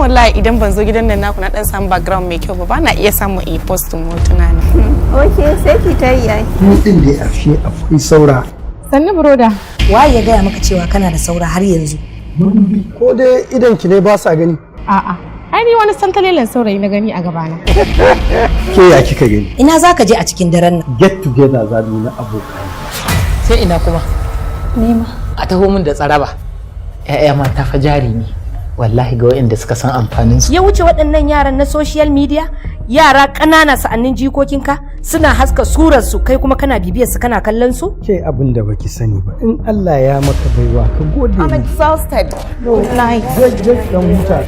Wallahi idan ban zo gidan nan naku na dan samu background mai kyau ba, ba na iya samu in postin hotuna na. Ok, sai ki ta yi ai. Ni din da ashe akwai saura. Sannu, brother. Waye ya gaya maka cewa kana da saura har yanzu? Ko dai idan ki ne ba sa gani? A'a. Ai ni wani santalelen saurayi na gani a gabana. Ke ya kika gani? Ina za ka je a cikin daren nan? Get together za mu yi na abokai. Sai ina kuma? Nema. A taho min da tsaraba. 'Ya'ya mata fa jari ne. Wallahi ga waɗanda suka san amfanin su. Ya wuce waɗannan yaran na social media, yara ƙanana sa'annin jikokinka suna haska surar su, kai kuma kana bibiyar su, kana kallon su. Ke, abin da baki sani ba, in Allah ya maka baiwa ka gode. I'm exhausted. Good night. Je dan huta.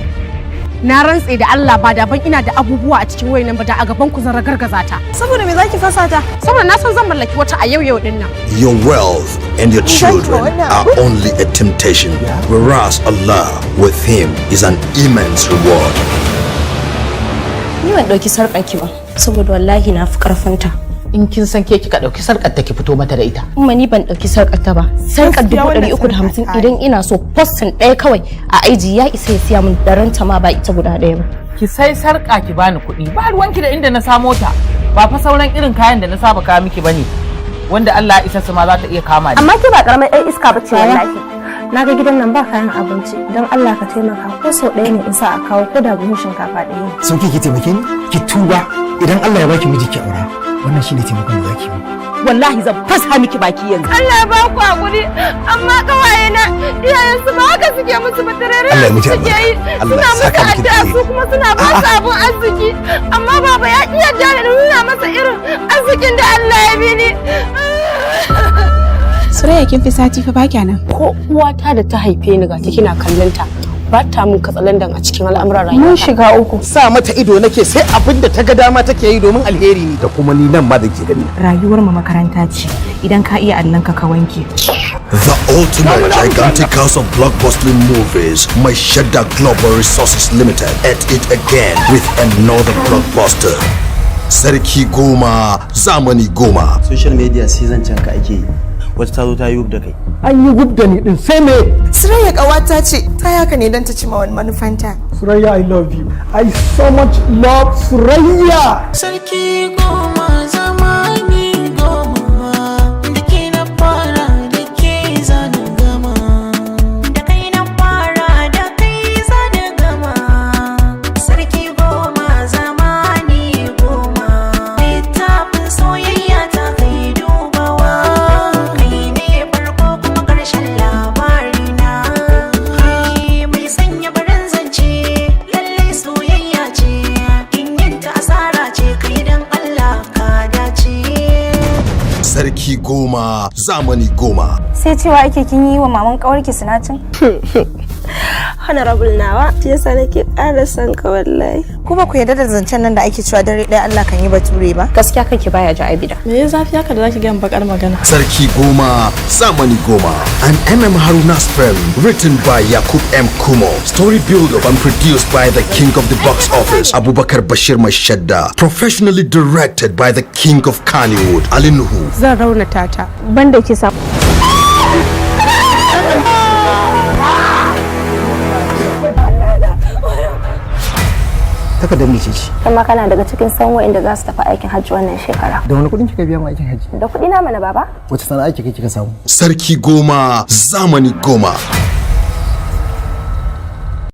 Na rantse da Allah, ba da ban ina da abubuwa a cikin wayan nan ba, da a gaban ku zan ragargaza ta. Saboda me zaki fasa ta? Saboda na san zan mallaki wata a yau yau din nan. Your wealth and your children are only a temptation, whereas Allah with Him is an immense reward. Ni ban ɗauki sarƙar ki ba, saboda wallahi na fi ƙarfinta. In kin san ke kika ɗauki sarƙar ta, ki fito mata da ita. Umma, ni ban ɗauki sarƙar ta ba. Sarƙar 350,000, idan ina so posting ɗaya kawai a IG ya isa ya siya min daranta ma, ba ita guda ɗaya ba. Ki sai sarƙa ki bani kuɗi, ba ruwanki da inda na samo ta. Ba fa sauran irin kayan da na saba kawo miki bane. Wanda Allah ya isa su ma za ta iya kama ni. Amma ke ba ƙaramar ɗan iska ba ce wallahi. Na ga gidan nan ba kayan abinci, don Allah ka taimaka ko sau ɗaya ne in sa a kawo ko da buhun shinkafa ɗaya ne. Sauki ki taimake ni, ki tuba, idan Allah ya baki miji ki aura, wannan shine taimakon da zaki yi. Wallahi zan fasa miki baki yanzu. Allah ya ba ku hakuri, amma kawaye na iyayen su ba haka suke musu ba, tarare Allah ya miki suke yi. albarka. Allah Suna ya musu saka miki da addu'a, alheri. su kuma suna ba su abun arziki, amma baba ya ki yarda da nuna masa irin arzikin da Allah ya bi ni. Suraya, kin fi sati fa ba nan. Ko uwata da ta haife ni, ga ta kina kallon ta, ba ta mun katsalandan a cikin al'amuran rayuwa. Mun shiga uku. Sa mata ido nake, sai abin da ta ga dama take yi, domin alheri ne. Da kuma ni nan ma da ke gani. Rayuwar mu makaranta ce, idan ka iya allonka ka wanke. The ultimate gigantic house of blockbuster movies, Maishadda Global Resources Limited, at it again with another blockbuster. Sarki Goma, Zamani Goma. Social media sai zancen ka ake yi, wata ta zo ta yi da kai. An yi gub da ni din, sai me? Surayya ƙawata ce, ta yaka ne don ta cima wani manufanta. Surayya, I love you. I so much love Surayya. Sarki goma, zamani goma, da ke na fara, da ke zana gama. Da kai na fara, da kai zana gama. Sarki goma, zamani goma. Littafin soyayya ta kai dubawa. Kai ne farko kuma ƙarshen labarina. Kai mai sanya barin zance, lallai soyayya ce. In yinta asara ce, kai dan Allah ka dace. Sarki Goma, Zamani Goma. Sai cewa ake kin yi wa maman kawarki sinacin? Honorable nawa, shi yasa nake ƙara son ka wallahi. Ku ba ku yarda da zancen nan da ake cewa dare ɗaya Allah kan yi bature ba? Gaskiya kanki baya ji abida. Me ya zafi haka da zaki gaya bakar magana? Sarki Goma, Zamani Goma. An MM Haruna's film, written by Yakub M. Kumo. Story built up and produced by the king of the box office, Abubakar Bashir Maishadda. Professionally directed by the king of Kannywood, Ali Nuhu. Zan raunata ta. Banda kisa. Takardar mece ce? Kuma kana daga cikin san wa'inda za su tafi aikin hajji wannan shekara. Da wani kuɗin kika biya mu aikin hajji? Da kuɗi na mana, baba. Wace sana'a kika samu? Sarki Goma, Zamani Goma.